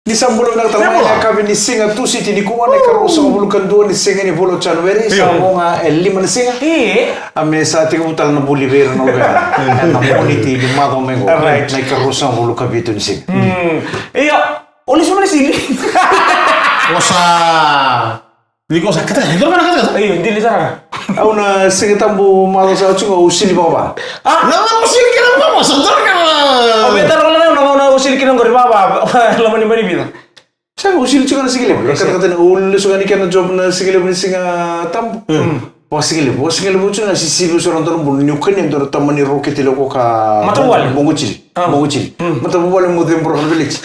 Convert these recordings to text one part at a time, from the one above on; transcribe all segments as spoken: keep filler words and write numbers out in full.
Ni sa bula vinaka tale mai na yakavi ni siga Tusiti nikua, na ikaruasagavulu ka dua ni siga ni vula o Janueri, sa voga e lima na siga. E. A me sa tekivu tale na vuli vei ira na luvena. Na Moniti ni macawa mai qo. Right. Na ikaruasagavulu ka vitu ni siga. Mm. Ia, o lesu mai na sili. Osa. Ni ko sa kata, ni ko na kata. Io, dili sara. Au na Siga Tabu macawa sa oti qo au sili vakava. A? Na, na, au sili kina vakava, sa tara kina. Au via tara kina na, na, na, au sili kina qori vakava. Loma ni mai ni vica. Sa au sili tiko na siga levu. Yes, sir. Kata, kata, au lesu ga ni kena job na siga levu ni Siga Tabu. Mm. Vakasigalevu, vakasigalevu tiko na sisivi au sara dua na buno, niu kania dua na tamani rokete levu ko ka. Matavuvale. Bogo tili. Ah. Bogo tili. Mm. Matavuvale mo cebura kana veleti.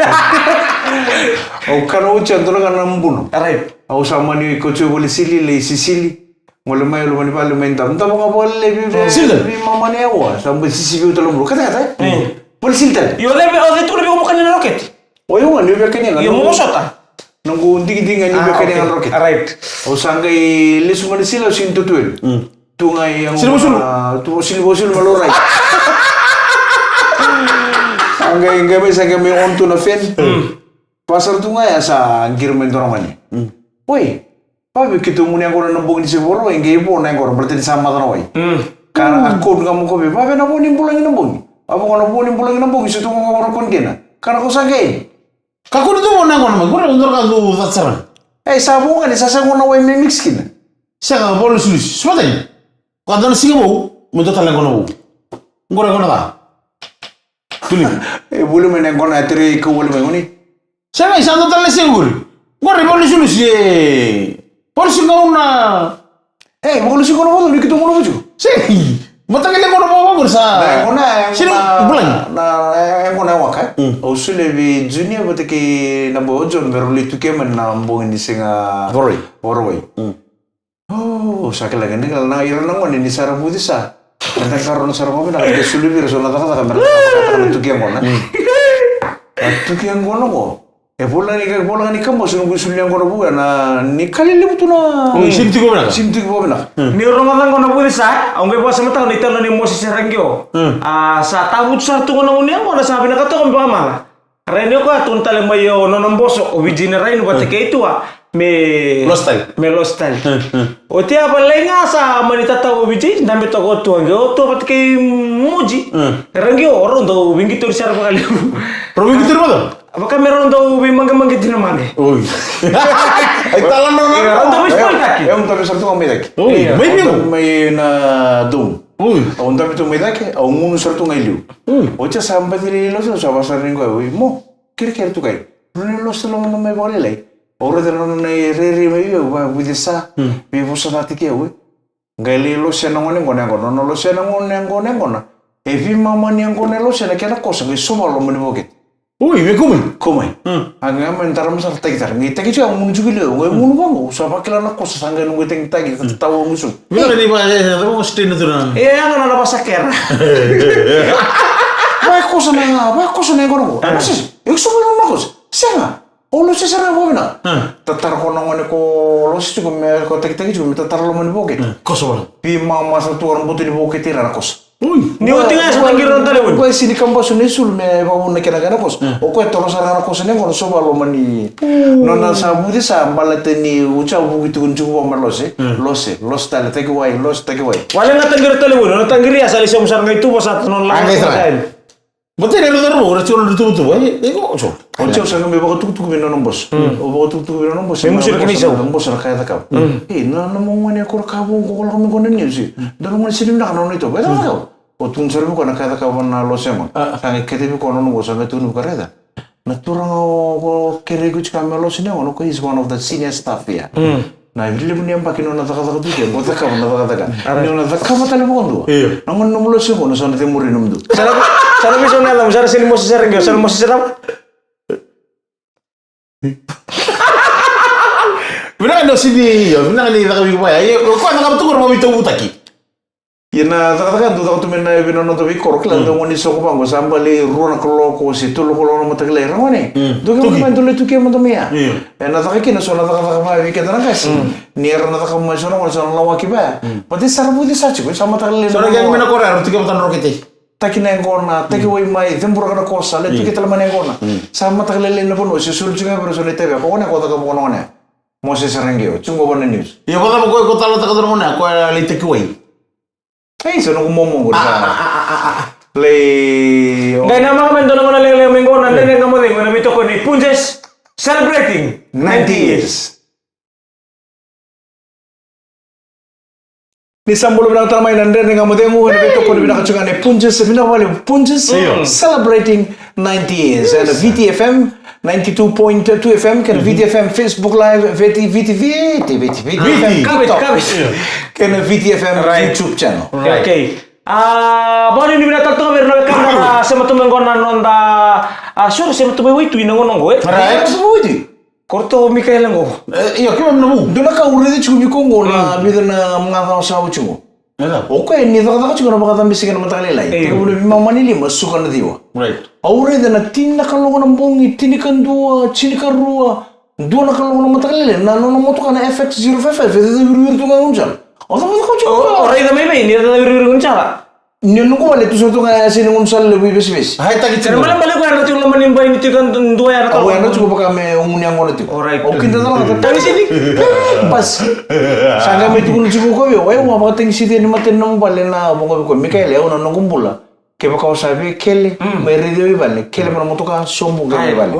Au kana oti a dua na ka na buno. Right. Au sa mani kauti au vale sili, lai sisili. Gole mai au loma ni vale mai davo. Davo ga vale levu, levu, sili tale. Levu mamani aua. Sa bau sisivi au tale buno. Kata, kata, e? Mm. Vale sili tale. Io, levu, o cei tukuna vei iko mo kania na rokete? O yau ga niu via kania ga. Io, mo vosota. Noqu digidigi ga ni via kania ga na rokete. Ah, okay. Right. Au sa qai lesu mai na sili au sini totoya. Mm. Tu ga i yago. Sili vosulu. Tu sili vosulu ma laurai. Au qai, qai mai sa qai mai on tu na fan. Mm. Pasara tu ga ya sa qiri mai dua na gone. Mm. Oi. Vavei keitou gunu yaqona na bogi ni se Vakarauwai, qai vo na yaqona baleta ni sa maca na wai. Mm. Ka na, a code ga mo ko vei, vavei na vo ni bulagi na bogi. A vo ga na vo ni bulagi na bogi, se tu ga voro ko dina. Ka na ko sa qai. Ka kua ni dua na yaqona mai, qori dua ka dua cata sara. Ei, sa vo ga ni sa sega na wai me mix kina. Sega, vo lusilus. Smatani. Ka dua na siga vou, me dua tale na yaqona vou. Qori yaqona ca. Tuli. E vuli mai na yaqona e tere kau wale mai goni. Sega, sa dua tale na siga qori. Qori vo lusilus e. Vo lusilus gauna. E, vo lusilus gauna vo ni keitou gauna vo tiko. Sega. Mataqali yaqona vou qori sa. Na yaqona, sega, na, bulagi. Na, na yaqona e waka. Mm. Au solia vei Junior vata kei na boy o John me rau lai tukia mai na bogi ni siga Vakarauwai. Vakarauwai. Mm. O, sa kila kina, kila na ira na gone ni sa ra vuci sa. Na qaqaro na sa ra gone na ka sulu vei ira so na cakacaka me ra tukia gona. Mm. A tukia gona qo. E vola ni ka, vola ni ka mo sulu, sulu ni gona vou na ni ka lelevu tu na. O, simi tiko vinaka. Simi tiko vinaka. Mm. Ni rogoca gona vuci sa, au qai vakasamataka na italanoa nei Mosese Raqio. Mm. A, sa tavutu sara tu gona gone yaqona sa vinaka toka me vakamala. Rai ni o koya tukuna tale mai o nona boso, o Vijay Narain vata kei Tua, me losi tale. Me losi tale. Hmm, hmm. Oti ya valai ga sa mani tatau o Vijay, dabe toka o Tua qo, o Tua vata kei Moji. Hmm. Raqio, o rau dau veiqitori sara vakalevu. Rau veiqitori vata? Vaka me rau dau veimagemage dina mage. Oi. Ai tala no, no, no. Rau dau veispoiltaki. E, e, e, sara tu ga mai cake. Oi, mai Viti. Mai na Dome. Ui. Au dabe tu mai cake, au gunu sara tu ga i liu. Ui. Oti sa baci lai losi, sa vaka sara ni qo, ui, mo kerekere tu kai. Rau ni losi loma na mai vakalailai. Au raica na nona irairai mai vei au, vakavuci sa, veivosa cake au, e. Qai lai losi na gone qo na yaqona, nona losi na gone qo na yaqona. E veimama ni yaqona e losi na kena kosa, qai sova loma ni vokete. Ui, me kau mai. Kau mai. Hmm. A qai mai dara ma sara taki tara. Qai taki tiko, a gunu tiko i liu. Qai gunu vaqo, sa vakila na kosa, sa qai noqu taki taki, sa tau a gusu. Vinaka ni va, e, e, e, va, stay na tu na. E, e, na, na, na, va sa kera. Va kosa na, va kosa na yaqona qo. Ah. Sa, e, sa va na kosa. Sega. O losi sara vakavinaka. Ah. Tatara ko na gone ko losi tiko me, ko taki taki tiko me tatara loma ni vokete. Ah, kosa vaka. Veimama sa tu a na butu ni vokete ira na kosa. Ui. Ni oti ga sa na qiri na talevoni. O koya sini kabasu na isulu me vakavuna na kena qai na kosa. Mm. O koya toro sara ga na kosa ni yaqona sova loma ni. Mm. Nona sa vuci sa baleta ni oti sa vuki tukuni tiko vua mai Lose. Mm. Lose, Lose tale, taki wai, Lose, taki wai. Wale ga taqiri talevoni, nona taqiri ya sa lai sema sara ga i tuva sa nona lako. Anga i sara. Baleta ni rau cauravou, rau tiko na tuvatuva, e, e, ko, so. Oti au sa qai mai vakatukutuku vei nona boso. Mm. Au vakatukutuku vei nona boso. Me musu na kena isau. Boso na ka e cakava. Mm. E, na, na mo gone ko ra ka vou, ko lako mai ko na niu si. Dua na gone sini vinaka na nona itovo. E cakava. O tukuna sara vei koya na ka e cakava na Lose gona. Ah. Sa qai kete vei koya na nona boso, sa qai tukuna vei koya raica. Na turaga o, o kerei iko tiko me losi ni yaqona, o koya is one of the senior staff here. Mm. Na levu ni yabaki nona cakacaka tu ke, qo cakava na cakacaka. Ara. Ni o na cakava tale vakadua. Io. Na gone nomu losi qo, na sa na cemuri nomu dua. Sa na, sa na vei so na yacamuni, sa na seni Mosese Raqio, sa na Mosese Raqio. Vinaka ni o sini, io, vinaka ni caka vei koya. Io, o koya na ka tu qo na veitauvutaki. Ia na cakacaka dau caka tu mai na vei na noda veikoro, kila dau gone soko vaqo, sa bale rua na kaloko se tolu na kaloko na mataka lailai, ra gone. Mm. Dou ke mada mai, dou lai tukia mada mai ya. Io. E na caka kina so na cakacaka vaka vei keda na qase. Mm. Ni era na caka mai so na gone, so na lawaki vaya. Mm. Baleta sa ra vuci sa tiko, sa mataka lailai. So na qai mai na koro era tukia mada na rokete. taki na yaqona, taki wai mai, ceburaka na kosa, lai tuki tale mai na yaqona. Sa mataka lailai na vanua, se soli tiko ga vei ira so na itavi, ko gona ko caka vua na gone. Mo se sara qeo, tiko qo vua na news. Ia vacava ko ko talataka dua na gone, ko e lai taki wai. Ei, sa noqu momo qo sa. Lai. Qai na maka me dua na gone lekaleka mai qo, na Dredre Ga Mo Cegu, ena veitokoni nei Punjas, celebrating ninety years. Ni sa bula vinaka tale mai na Dredre Ga Mo Cegu, ena veitokoni vinaka tiko ga nei Punjas, vinaka vakalevu Punjas, celebrating ninety years. Ena V T F M, ninety-two point two F M, kei na V T F M Facebook Live, Viti, Viti, Viti, Viti, Viti F M, TikTok. Kei na V T F M YouTube channel. Okay. A, vakanuinui vinaka tale tu ga vei ira na wekada ra sema tu mai qo na noda, a, sure, sema tu mai waitui na gauna qo, e? Right. Sema tu mai waitui. Ko ratou o Mikaele qo. E, io, keimami na vu. Dua na ka au raica tiko vei iko qo na vica na macawa sa oti qo. O koya ni cakacaka tiko na vakacabe siga na mataka lailai. Tekivu na veimama ni lima, suka na ciwa. Right. Au raica na tini na kaloko na bogi, tinikadua, tinikarua, dua na kaloko na mataka lailai, na nona motoka na F X zero five five, e cacawiriwiri tu ga e gaunisala. O cava caka tiko? O raica mai vei ni cacawiriwiri e gaunisala? Ni noqu vale tu sara tu ga e yasa ni gaunisala levu ivesivesi. Ai, taki tiko. Kena ibalebale ko yadra tiko loma ni bai ni tiko dua yadra tiko. Au yadra tiko vaka me o gunu yaqona tiko. Alright. Au kidacala ga, tagisici. Basi. Sa qai mai tukuna tiko ko vei au, o yau ga vakatagisici yani matani nomu vale na voqa vei koya. Mikaele, au na noqu bula. Kevaka o sa via kele, mai raici au i vale. Kele mai na motoka, sobu qai mai vale.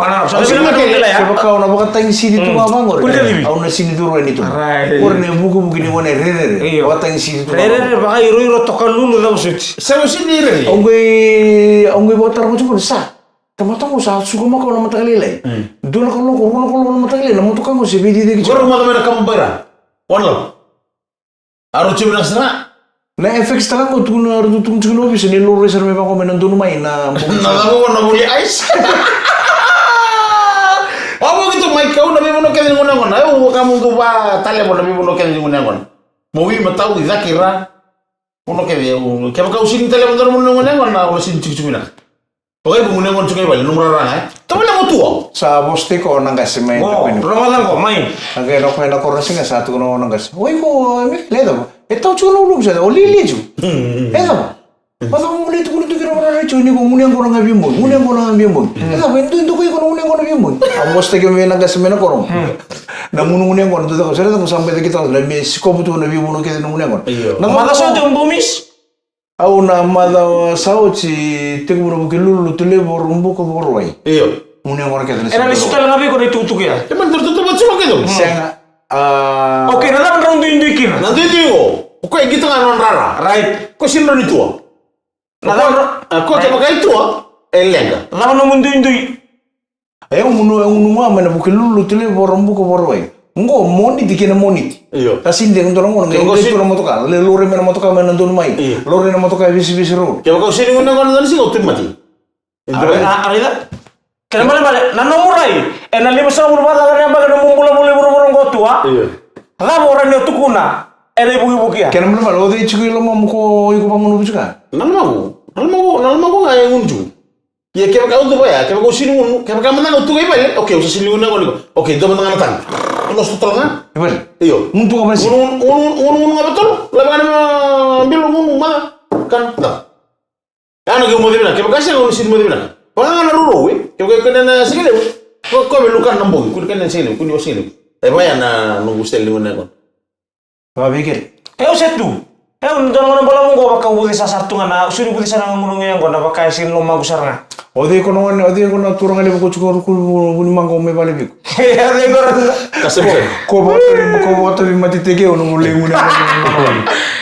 Kevaka o na vakatagisici tu ga vaqori, au na sini curu yani tu. Qori na ivukivuki ni gone rerere. Vakatagisici tu ga vaqori. Rerere, vakairoiro, toka lulu, cava soti. Sa o sini rere. Au qai, au qai vakatara mada tiko ni sa. Tamata qo sa suka makawa na mataka lailai. Dua na kaloko, rua na kaloko na mataka lailai, na motoka qo se veiciciyaki tiko. Qori mada mai na kama baira. One love. A rau tiko vinaka sara. Na F X tale qo tukuna, a rau tukuna tiko na ovisa ni laurai sara mai vaqo me na donu mai na bogi. Na cava qo na vuli ice. Au vakatukuna mai kau na veivanua kece ni gunu yaqona. Au vakamudu va tale qo na veivanua kece ni gunu yaqona. Maui, Matau, i cake, Ra. Vanua kece, au, kevaka au sini tale mada na vanua ni gunu yaqona, au na sini tikotiko vinaka. Vaka i vei gunu yaqona tiko i vale, nomu rara ga, e? Tavale mo tua. Sa vosa tiko na qase mai na peni. Rogoca qo, mai. A qai rogo ena koro na siga sa tukuna na qase. Oi ko, e, me, le cava? E tau tiko na uluku sa, o lili tiko. E cava? Vacava mo lai tukuna tu kina rara tiko ni ko gunu yaqona ga via bogi, gunu yaqona ga via bogi. E cava, e dua, dua ko iko na gunu yaqona via bogi. A vosa tiko mai na qase mai na koro. Na gunu gunu yaqona, dua caka, sa raica ko sa bai caka tale, na me sikobu tu na veivanua kece na gunu yaqona. Io. Na maca sa tu bomis. Au na macawa sa oti tekivu na Vukelulu, Lotulevu, Vakaraubuka, Vakarauwai. Io. Gunu yaqona kece na. Era lesu tale ga vei iko na itukutuku ya. E mani tara tutuva tiko kece. Sega. A. Okay, na cava drau duidui kina? Na duidui qo. O koya e qito ga na nona rara. Right. Ko sini drau ni tua. Na cava? A, ko kevaka e tua, e leqa. Cava nomu duidui? E gunu, e gunu ga mai na Vukelulu, Lotulevu, Vakaraubuka, Vakarauwai. Qo Moniti kei na Moniti. Io. Sa sini dua na gauna qai dua na motoka. Le laurai mai na motoka mai na donu mai. Io. Laurai na motoka e vesivesi rau. Kevaka o sini gunu yaqona na siga o tu mati. A raica. Kena ibalebale na nomu rai. Ena limasagavulu vakacaca na yabaki na nomu bula voli vuravura qo tu a. Io. Cava o rawa ni o tukuna ena ivukivuki ya? Kena ibalebale o cei tiko i lomamu ko iko vakagunuva tiko? Na lomaqu. Na lomaqu, na lomaqu ga e gunu tiko. Ia kevaka au cuva ya, kevaka au sini gunu, kevaka mada ga au tu ga i vale, okay, au sa sini gunu yaqona qo. Okay, dua mada ga na taga. Au na sota tale ga. I vale? Io. Gunu tu ga vale. Gunu, gunu, gunu, gunu, gunu ga vatolu. Lave ga na bilo gunu mada. Kana, da. Ia na keu moce vinaka, kevaka sega au na sini moce vinaka. Vaka ga na rourou, e? Kevaka iko na sega levu. Ko, ko me luka na bogi, kuni kana sega levu, kuni o sega levu. E vaya na noqu style ni gunu yaqona. Vakaveikeri. E au se tu. E au dua na gauna balavu qo vaka au vucesa sara tu ga na, au sega ni vucesa na gunu yaqona vaka e sega ni lomaqu sara ga. O cei ko na gone, o cei ko na turaga levu ko tiko ruku vu-, vunimaqo mai vale vei iko? E au cei ko na. Ka sega. Ko vakatavi, ko vakatavi mate teke au na gunu yaqona.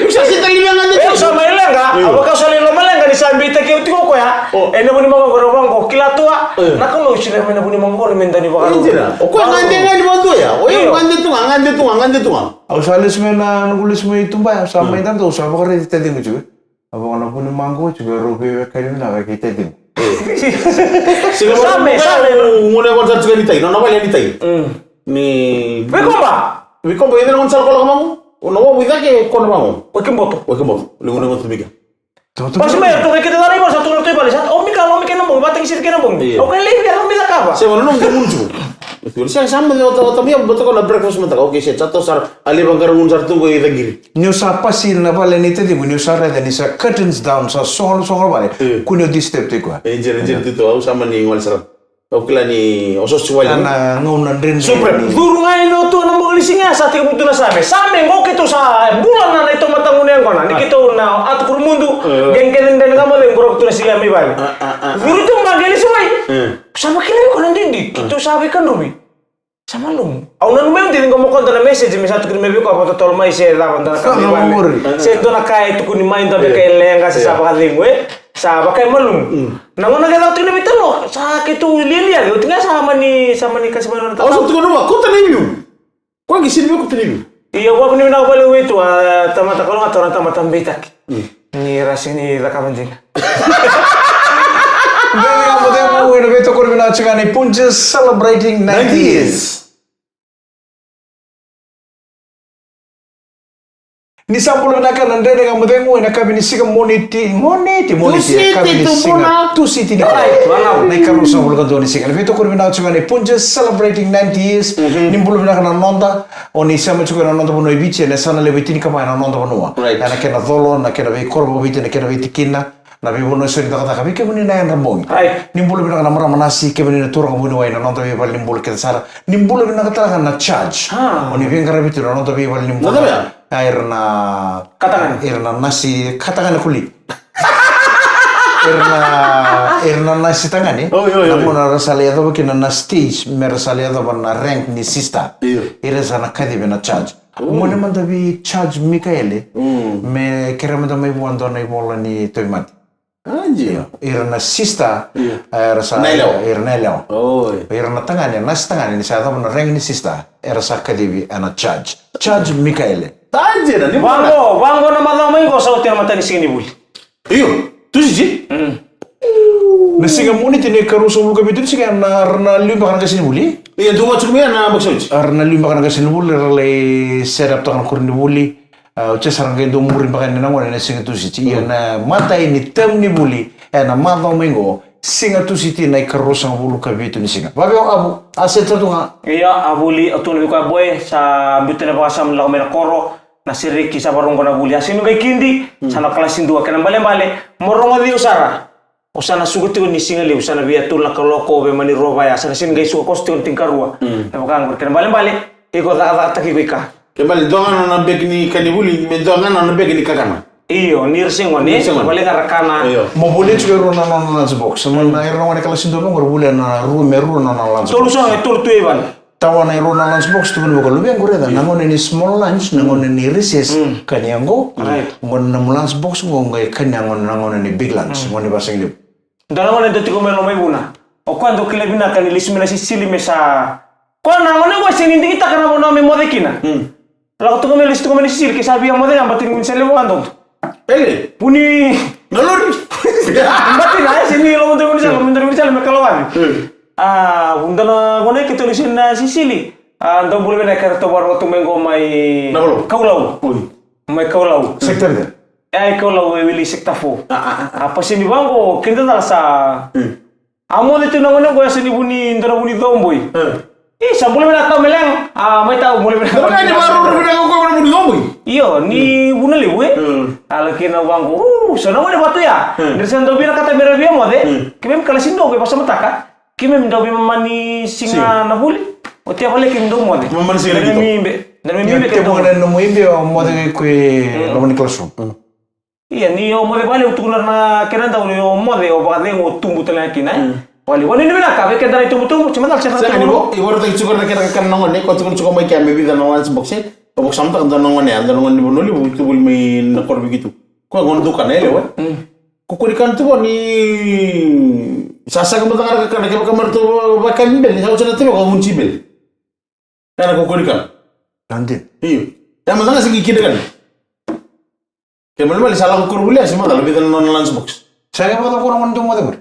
Io. Sa sita lima ga de. E au sa mai leqa, au vaka au sa lai loma leqa ni sa beitaki au tiko koya. Ena vunimaqo qo, vaqo, kila tu a. Na Kalou e solia mai na vunimaqo qo me dau ni vakarau. Io, dina. O koya gade ga ni vakadua ya. O yau gade tu ga, gade tu ga, gade tu ga. Au sa lesu mai na noqu lesu mai tuba ya, au sa mai dana tu, au sa vakaraici taciqu tiko. A vaka na vunimaqo tiko, rau veiwekani vinaka kei taciqu. Sega, sa me, sa me. Gunu yaqona sa tiko ni tai, na nona vale ni tai. Ni. Veikoba. Veikoba, e cei na gaunisala ko lako maqu? O na wavu i cake, ko na maqu. Waikeboto. Waikeboto. Levu na gaunisala mika. Basi mai, ratou qai kete cala i vale, sa tukuna ratou i vale, sa, o Mika, o Mika na bogi, vakatagisici kei na bogi. Io. Au qai laivi, au mai cakava. Sega, na nomu dau gunu tiko. Oti, sa, sa moce, ota, ota mai, bota ko na breakfast mataka. Okay, set, sa toso sara. A lai vaqara gunu sara tu qo i caqiri. Niu sa pasi na vale ni taciqu, niu sa raica ni sa curtains down, sa sogo, sogo vale. Mm. Kua ni o disturb tu i koya. E, jere, jere, tu, tu, au sa mani gole sara. Au kila ni o sa osi wale. Na gauna dredre. Super. Curu ga ina tu na bogi ni siga, sa tekivu tu na Same. Same, qo keitou sa bula na, na ito mataqu na yaqona. Ni keitou na atu kurumudu, qeqece dredre ga moce, qo rau tu na siga mai vale. Curu tu ma qai lesu mai. Sa vakila vei koya na didi, keitou sa veikadruvi. Sa malumu. Au nanuma me didi qo mo koto na message me sa tukuni mai vei koya vakatotolo mai se cava dua na ka me vale. Se dua na ka e tukuni mai dua vei ka e leqa se sa vakacegu e. Sa vaka e malumu. Na gauna kece au tukuna vei talo. Sa keitou lialia, oti ga sa mani, sa mani kasi mai na talo. Au sa tukuna vua, kauta na iviu. Koya qai sini vei kauta na iviu. Ia, au vakavinavinaka vakalevu vei tu, a, tamata kalougata, na tamata beitaki. Ni ra sini cakava dina. Dredre Ga Mo Cegu ena veitokoni vinaka tiko ga ni Punjas celebrating ninety years. Ni sa bula vinaka na Dredre Ga Mo Cegu ena yakavi ni siga Moniti, Moniti, Moniti, yakavi ni siga Tusiti ni kua. Na ikarua sagavulu ka dua ni siga. Ena veitokoni vinaka tiko ga ni Punjas celebrating ninety years. Ni bula vinaka na noda. O ni sema tiko ena noda vanua e Viti, ena yasana levu e tinikava ena noda vanua. Right. Ena kena colo, na kena veikoro vakaviti, na kena veitikina, na veivanua eso ni cakacaka, vei kemuni na yadra bogi. Right. Ni bula vinaka na marama nasi, kemuni na turaga vuniwai, na noda veivale ni bula kece sara. Ni bula vinaka tale ga na charge. Ah. O ni veiqaravi tu na noda veivale ni bula. Na cava ya? A, ira na katagane. Ira na nasi katagane koli. Ira na, ira na nasi tagane. Oi, oi, oi. Na gauna ra sa lai yacova kina na stage, me ra sa lai yacova na rank ni sister. Io. Ira sa na kacivi na charge. Oi. Gone mada vei Charge Mikaele. Mm. Me kerea mada mai vua dua na ivola ni tauvimate. Anjia. Ira na sister, io, era sa, na yalewa, ira na yalewa. Oi. Ira na tagane, nasi tagane, ni sa yacova na rank ni sister, era sa kacivi ena charge. Charge Mikaele. Anjia, na ni vaqo, vaqo na macawa mai qo sa oti na matanisiga ni vuli. Io, Tusiti? Mm. Na siga Moniti na ikarua sagavulu ka vitu ni siga, na, ra na liu beka na qasenivuli. Io, dua ga tiko mai na box out. Ra na liu beka na qasenivuli, ra lai set up taka na koronivuli. A, oti sara qai dau muri beka yani na gone ena siga Tusiti. Ia na imatai ni tamu ni vuli ena macawa mai qo, siga Tusiti na ikaruasagavulu ka vitu ni siga. Vaveo Avu, a set tu ga. Ia, a vuli, au tukuna vei koya, boy, sa biuta na vakasama ni lako mai na koro, na sereki sa varogo na vuli. A sega ni qai kidi, sa na kalasi dua, kena balebale mo rogoci au sara. O sa na suka tiko ni siga levu, sa na via tolu na kaloko, vei mani rova ya, sa na sega ni qai suka koso tiko na tinikarua. Mm. E vaka qori, kena balebale, iko cakacakataki iko i ka. Kena balebale, dua ga na nona beki ni ka ni vuli, me dua ga na nona beki ni kakana. Io, ni ra se gone, ni ra se gone, vale ga ra kana. Io. Mo volia tiko e rua na nona lunch box. Mo na ira na gone kalasi dua me qori, volia na rua me rua na nona lunch box. Tolu sa, e tolu tu e vale. Tawana e rua na lunch box, tukuna vei koya, luvequ, raica, na gauna ni small lunch, na gauna ni recess, kania qo. Right. Gauna na nomu lunch box qo, qai kania gauna, na gauna ni big lunch, gauna ni vasigalevu. Dua na gone dau tiko mai Lomaivuna. O koya dau kila vinaka ni lesu mai na sisili me sa. Koya na gone qo e sega ni digitaka na vanua me moce kina. Mm. Lako tiko mai, lesu tiko mai na sisili, ke sa via moce ga, bati ni sa levu ga dou. Ele. Vuni. Na lori. Bati na, e sega ni lako dou vuni sa, lako dou vuni sa, me kalawaci. Mm. A, vuni dua na gone keitou lesu na sisili. A, dau bula vinaka, era tovaro tu mai qo mai Navalu. Kaulau. Oi. Mai Kaulau. Sector there. E, ai Kaulau e wili sector four. A, a, a. A, pasini vaqo, keda cala sa. Mm. A moce tu na gone qo, e sa ni vuni, dua na vuni coboi. Mm. I, sa bula vinaka tau me leqa. A, mai tau bula vinaka. Dua na ka ni maruru vinaka qo, na vuni coboi. Io, ni vuna levu, e. Mm. A, laki na vaqo, u, sa na gone vatu ya. Mm. Ni ra sa dau vinakata me ra via moce. Mm. Keimami kalasi dua qo e vakasamataka. Keimami dau veimama ni siga na vuli. Oti ya vale keimami dau moce. Mama ni siga na kito. Mimi be. Na mimi be. Ia, ke tau moce na nomu ibe, o moce ke loma ni classroom. Mm. Ia, ni o moce vale, o tukuna na kena dau ni o moce, o vakacegu, o tubu tale ga kina, e. Mm. Vale, vale, ni vinaka, vei keda na itubutubu, se macala, se macala. Sega ni vo, i vorotaki tiko na kena kakana na gone, ko tukuna tiko mai kea me vica na lunch box, e. O vakasamataka dua na gone, a dua na gone ni vanua levu, tu voli mai na koro vei keitou. Koya gona dau kana e lewa. Mm. Ko kua ni kana tu vua ni sa saka mada ga na kakana, kevaka me ratou va, vakayavi bele, sa oti na teveka, o gunu tibele. Kana ko kua ni kana. Nadi. Io. Ya mada ga sega ni kida kana. Ke malemale sa lako koronivuli, se macala vica na nona lunch box. Sa ya mada ga na gone dau moce qori.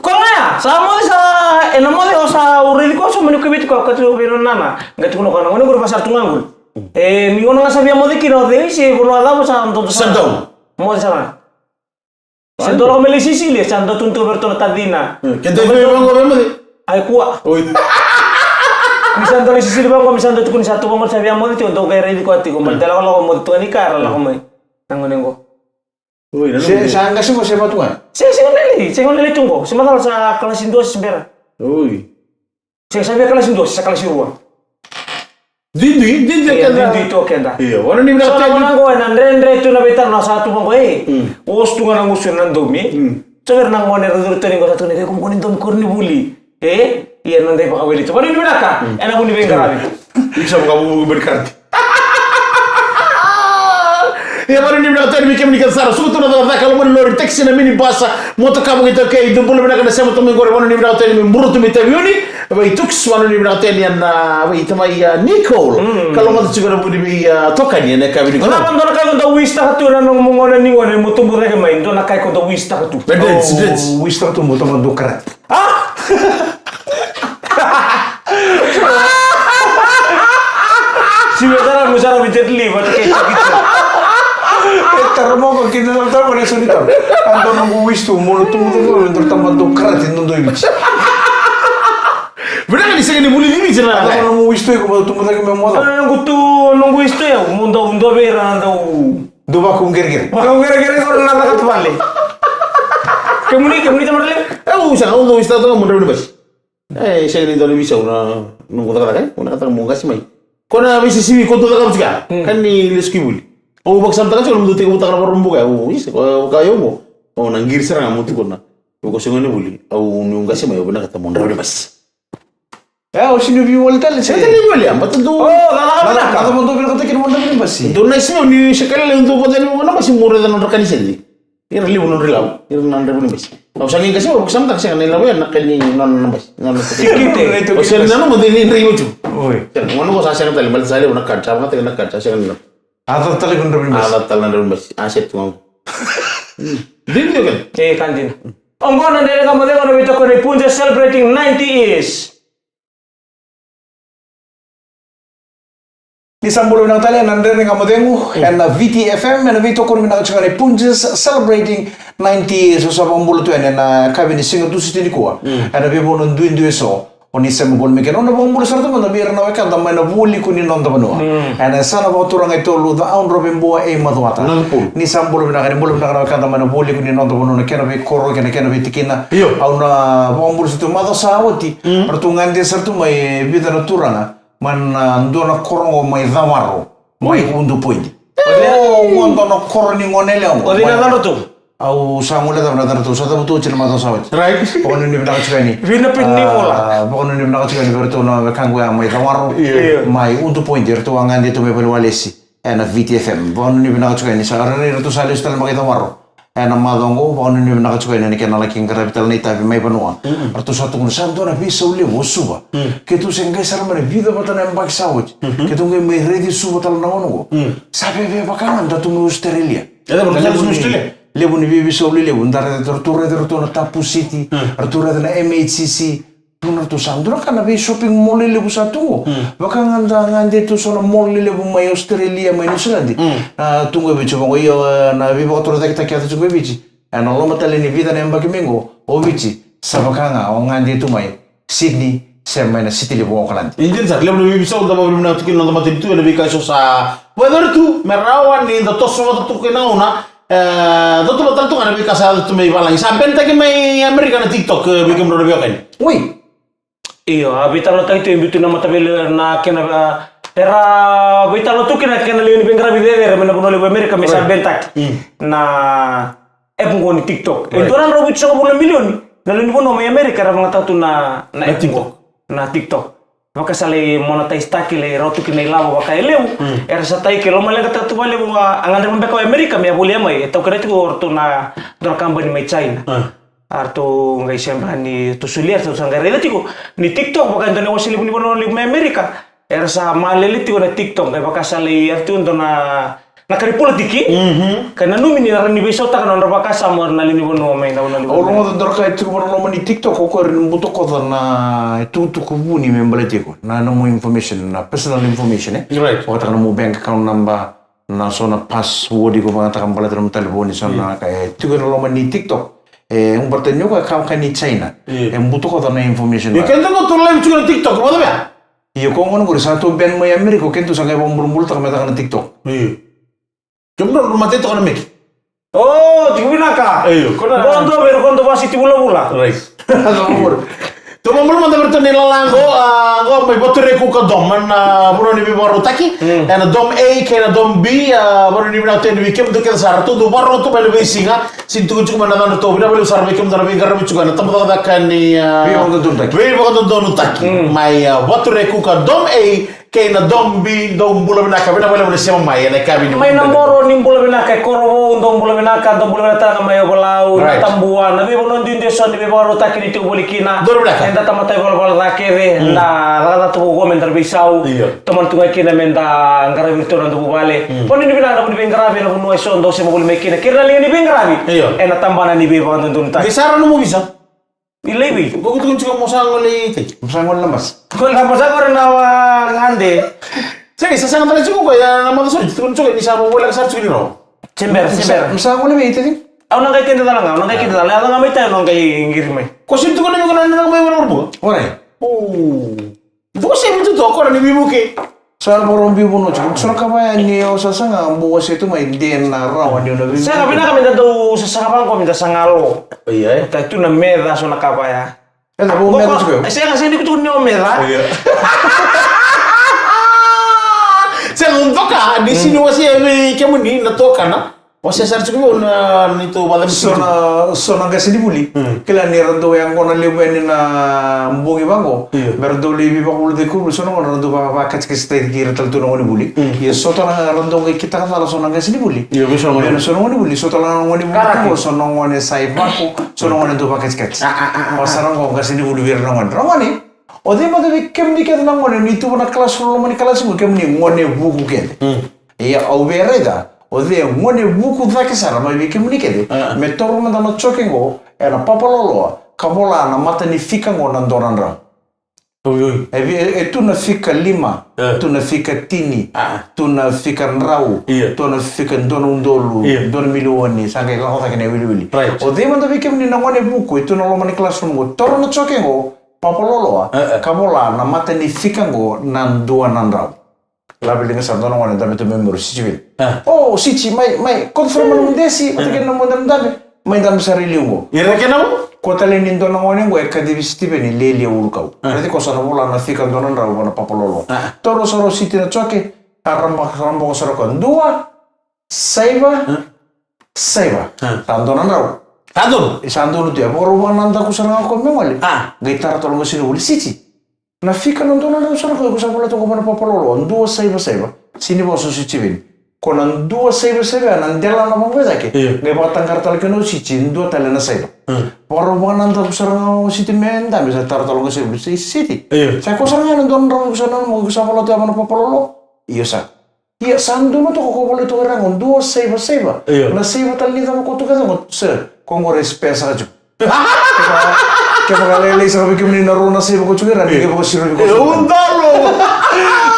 Koya ga ya, sa moce sa, ena moce o sa, au raici koya, sa mani koya vei tiko, ka tu vei nona nana. Qai tukuna o koya na gone qori, vaka sara tu ga qori. E, ni gauna ga sa via moce kina o cei, se vanua cava sa dodonu. Sa donu. Moce sara ga. Sa donu lako mai lai sisili, sa donu tu vei iratou na tacina. Ke donu vei vaqo vei moce. Ai kua. Oi. Ni sa dau lai sisili vaqo, ni sa dau tukuni sa tu vaqo, sa via moce tiko, dau qai raici koya tiko. Baleta e lakolako moce tu ga ni ka, era lako mai. Na gone qo. Oi, na Se, gone. Sa qase qo se vatu ga? Se, se gone lai, se gone lai tu qo. Se macala sa kalasi dua se bera. Oi. Se sa via kalasi dua, se sa kalasi rua. Duidui, duidui o keda. Duidui tu o keda. Io, vanua ni vinaka tale. So na gona qo ena dredre tu na veitalanoa sa tu vaqo, e. Oso tu ga na gusu ena domi. So vei ira na gone era curu tani qo sa tu ni kai ko gone domi koronivuli. E, ia na dai vakaweli tu. Vanua ni vinaka, ena vu ni veiqaravi. Iko sa vakavuvu beri karate. Ia vanua ni vinaka tale vei kemuni kece sara. Suka tu na cakacaka, loma ni lori, taxi, na minibus, motoka vakaitaukei, dou bula vinaka na sema tu mai qori, vanua ni vinaka tale mai Burutu mai Taveuni. Vei Tuks, vanua ni vinaka tale ena, vei tamai, a, Nicole. Ka lomata tiko na vuni vei, a, tokani ena yakavi nikua. Sa dua na ka iko dau wish-taka tu na nomu gauna ni gone mo tubu cake mai, dua na ka iko dau wish-taka tu. Me dredge, dredge. Wish-taka tu mo tamata dau karate. A? Sivi sara, mu sara vei Jet Li vata kei Jackie Chan. E tara mo ko kina na tara mo na soni tara. Ando noqu wish tu mo na tumu tu mo na tara tama do karate no do i Viti. Vinaka ni sega ni vuli ni Viti na. Ando noqu wish tu iko mo na tumu taki me mo. Noqu tu, noqu wish tu ya mo dau dua vei ira na dau. Dua vaku qereqere. Vaku qereqere ko na caka tu vale. Kemuni, kemuni tamata levu. E, au sega, au dau wish-taka toka mo dau ni basi. E, sega ni dau ni veisau na noqu cakacaka, e, au na cakacaka mo qasi mai. Ko na veisisivi ko tu cakava tiko ya, ka ni lesu ki vuli. Au vakasamataka tiko na nomu dau tekivutaka na vakarau buka ya, au, isa, ko ka ya au mo. Au na qiri sara ga mo tukuna. Au ko sega ni vuli, au niu qasi mai, au vinakata mo drau ni basi. E, au sega ni vuli tale, sega ni vuli, a, bata dou. O, cakacaka vinaka. Cakacaka mo dou vinakata kina mo drau ni basi. Dou na sega ni se kalele dou vata ni mo na basi mo raica na nodra ka ni sedi. Ira levu nodra ilavo, ira na drau ni basi. Au sa qai qase, au vakasamataka sega na ilavo ya na ka ni nona na basi, nona na basi. Tikite. Au sega ni nanuma de ni draiva tu. Oi. Sega, gauna qo sa sega tale, baleta sa levu na card, sa vakayagataki na card, sa sega ni nanuma. A cava tale ko drau ni basi? A cava tale na drau ni basi? A sega tu ga qo. Dina tiko kena. E, ka dina. Oqo na Dredre Ga Mo Cegu, na veitokoni nei Punjas celebrating ninety years. Ni sa bula vinaka tale ena Dredre Ga Mo Cegu, ena Viti F M, ena veitokoni vinaka tiko ga nei Punjas celebrating ninety years. Au sa vakabula tu yani ena yakavi ni Siga Tusiti nikua. Ena veivanua duidui eso. O ni sema voli mai kina. O na vakabula sara tu mada vei ira na wekada mai na vualiku ni noda vanua. Ena yasana vakaturaga e tolu, Ca'audrove, Bua, e Macuata. Ni sa bula vinaka, ni bula vinaka na wekada mai na vualiku ni noda vanua, na kena veikoro kei na kena veitikina. Io. Au na vakabula sara tu macawa sa oti. Ratou gade sara tu mai vica na turaga mai na dua na koro qo mai Cawaro, mai Udu Point. O, qo dua na koro ni gone yalewa qo. O cei na yacadra tu? Au sa guilecava na yacadra tu, sa cavutu oti na macawa sa oti. Right. Vakanuinui vinaka tiko yani. Vina pit ni vola. A, vakanuinui vinaka tiko yani vei iratou na wekaqu ya mai Cawaro. Io. Mai Udu Point, iratou a gade tu mai valewalesi ena Viti F M. Vakanuinui vinaka tiko yani, sa rairai iratou sa lesu tale mai Cawaro ena macawa qo. Vakanuinui vinaka tiko yani ena kena laki qaravi tale na itavi mai vanua. Ratou sa tukuna sa dua na veisau levu o Suva. Keitou se qai sara mai na vica vata na yabaki sa oti. Keitou qai mai raici Suva tale na gauna qo. Sa veve vaka ga da tu mai Australia. E cava, ratou sa lesu mai Australia? Levu ni veiveisau lelevu, da raica, ratou raica, ratou na Tapu City, ratou raica na M H C C. Ratou sa dua na ka na vei shopping mall lelevu sa tu qo. Vaka ga da gade tu so na mall lelevu mai Australia, mai New Zealand. A, tu qo e Viti vaqo, io, e, na veivakatorocaketaki yaco tu qo e Viti. Ena loma tale ni vica na yabaki mai qo, o Viti sa vaka ga o gade tu mai Sydney, se mai na siti levu o Auckland. E dina sara, levu na veiveisau da vakavinavinaka tu kina na noda matanitu ena veika eso sa vakayacori tu me rawa ni da toso vata tu kei na gauna. E, da tu vata tu ga na veika sa yaco tu mai valagi. Sa ban-taki mai Amerika na TikTok, e, vei kemudrau na veiwekani. Oi. Io, a veitalanoataki tu e biu tu na mataveilawa na kena, a, era veitalanoa tu kina na kena lewe ni veiqaravi cecere mai na vanua levu Amerika me sa ban-taki na app qo ni TikTok. E dua na drau vitusagavulu na milioni na lewe ni vanua mai Amerika era vakayagataka tu na, na app qo, na TikTok. Vaka sa lai monetize-taki, lai rawa tu kina ilavo vaka e levu. Era sa tai ke lomaleqataka tu vakalevu a, a gadreva beka o Amerika me a volia mai, e taukena tiko o ratou na dua na kabani mai China. A ratou qai sega ni ratou solia, ratou sa qai raica tiko ni TikTok vaka e dua na iwase levu ni vanua levu mai Amerika. Era sa malele tiko na TikTok, e vaka sa lai yaco tiko dua na, na ka ni politiki. Ka nanumi ni na rawa ni veisautaka na nodra vakasama na lewe ni vanua mai na vanua levu. Au rogoca dua na ka e tiko vaka na loma ni TikTok, o koya era ni butakoca na itukutuku vuni me baleti iko. Na nomu information, na personal information, e? Right. Vakataka nomu bank account number, na so na password iko vakayagataka baleta nomu talevoni, so na ka e tiko ena loma ni TikTok. E, au baleta ni o koya e ka vaka ni China. E butakoca na information. Io, keda qo tou live tiko na TikTok, vata vea? Io, ko gona qori sa tu ben mai Amerika, o keitou sa qai vakabulabulataka me taka na TikTok. Io. Kemudrau na matai toka na meki. O, tiko vinaka. Io, ko na bola dua vei ira ko dua vasiti vulavula. Right. Tou mabula mada vei ratou ni lalago, a, qo mai Vaturekuka Dome, na vanua ni veivakarautaki. Mm. Ena Dome A kei na Dome B, a, vanua ni vinaka tu yani vei kemudou kece sara, tou dau vakarorogo tu mai na veisiga. Sini tukutuku mai na cana tou, vinaka vakalevu sara vei kemudou na veiqaravi tiko ena tabacakacaka ni, a, veivakadodonutaki. Veivakadodonutaki. Mm. Mai, a, Vaturekuka Dome A, kei na Dome B, dou bula vinaka, vinaka vakalevu na sema mai ena yakavi ni mai na Monday. Boro ni bula vinaka e Korovou, dou bula vinaka, dou bula vinaka tale ga mai Ovalau, right, na Tabua, na veivanua duidui eso ni veivakarautaki ni tiko voli kina. Dou vinaka. Eda tamata ivalavala ca kece, mm, da cakacaka tu vou me da veisau. Io. Tomana tu ga kina me da qaravi iratou na noda vuvale. Mm. Vanua ni vinaka na vuni veiqaravi, na vanua eso dou sema voli mai kina. Kei ira na liga ni veiqaravi. Io. Ena tabana ni veivakadodonutaki. Qai sara nomu visa. I laivi. Ko kutuku tiko mo sa gole i tai. Mo sa gole na basa. Gole na basa, gole na wa gade. Sega, sa sega tale tiko ko ya na maca sori, tukuna tiko ni sa mo voleka sara tiko ni rawa. Sembera, sembera. Mo sa gole vei i tai. Au na qai keda tale ga, au na qai keda tale. Au na qai mai tai, au na qai qiri mai. Ko sini tukuna vei iko na, na, na mai vana buka. Ora. O. Dua se vitu toka na ni vivuke. Sa na vakarobi vanua tiko. So na ka vaya ni o sa saga, bau wasea tu mai de na rawa ni o na vivuke. Sega, vinaka me da dau sasaga vaqo, me da saga lo. Io, e. Ta tu na meca so na ka vaya. E da vau meca tiko. Sega, sega ni kutuku ni o meca. Io. Sega, doka, ni sini wasea vei kemuni na tokana. Wasea sara tiko vei au na neitou vakacabi. So na, so na qasenivuli. Mm. Kila ni ra dau yaqona levu yani na bogi vaqo. Io. Me ra dau lai veivakavulici koya vuli, so na gauna ra dau va-, vakatikatikataki ira tale tu na gonevuli. Mm. Ia so tale ga ra dau qai kitaka cala so na qasenivuli. Io, vei so na gone. Me na so na gonevuli, so tale ga na gonevuli. Karaki. Tiko, so na gone sa ivako, so na gone dau vakatikati. A, a, a, a. Au sa ra qo qasenivuli vei ira na gone. Ra gone. O cei mada vei kemuni kece na gone ni tu va na kalasi loma ni kalasi qo, kemuni gone vuku kece. Mm. Ia au via raica, o cei e gone vuku cake sara mai vei kemuni kece, a, me taura mada na joke qo ena papaloloa ka vola na mata ni fika qo na dua na drau. Oi, oi. E vi-, e, e tu na fika lima, e, tu na fika tini, a, tu na fika drau, ia, tu na fika dua na udolu, ia, dua na milioni, sa qai lako cake na iwiliwili. Right. O cei mada vei kemuni na gone vuku e tu na loma ni classroom qo, taura na joke qo, papaloloa, e, e, ka vola na mata ni fika qo na dua na drau. Lave liga sara dua na gone, dabe tu mai muri, Siti vei. A. O, Siti, mai, mai, koto sara mai na nomu desi, vata kei na nomu dabedabe. Mai dabe sara i liu qo. Ira kei na mo? Ko tale ni dua na gone qo e kacivi Sitiveni, Lelia Ulukau. A. Raici ko sa na vola na fika dua na drau vua na papalolo. A. Taura sara o Siti na joke, a raba, rabaka sara ko dua, saiva, a, saiva. A. Sa dua na drau. Sa donu. Sa donu tu ya. Vakarau vakanadaku sara ga ko me gole. A. Qai tara tale o qasenivuli, Siti. Na fika na dua na drau sara ko iko sa vola toka vua na papalolo, dua saiva saiva. Sini vosa o Sitiveni. Ko na dua saiva saiva ya na delana vaqo e cake. Io. Qai vakataqara tale kina o Siti, dua tale na saiva. Mm. Vakarau vakanadaku sara ga o Siti me dabe, sa tara tale o qasenivuli, Siti. Io. Sa ko sara ga na dua na drau ko sa nanuma ko sa vola toka vua na papalolo. Io sa. Ia sa donu toka ko volai toka ira qo, dua saiva saiva. Io. Na saiva tale ni cava ko toka qo, sir, ko qo e spare saka tiko. Kevaka, kevaka lailai saka vei kemuni na rua na saiva ko tiko ira, ni, io, kevaka siro vei ko, io, siro. Udolu.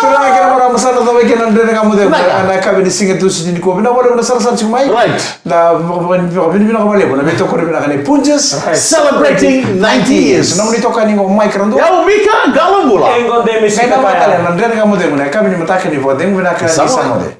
Turaga kei na marama, sa na cava kina na Dredre Ga Mo Cegu. Vinaka. Na yakavi ni siga Tusiti nikua. Vinaka vakalevu na sarasara tiko mai. Right. Na, vaka, vaka, vaka, vaka, vinaka vakalevu na veitokoni vinaka nei Punjas. Right. Celebrating ninety years. Nomuni itokani qo Mike Radua. Yau Mika Qalobula. Qai na mataka na Dredre Ga Mo Cegu na yakavi ni mataka ni vakacegu vinaka ni sa moce.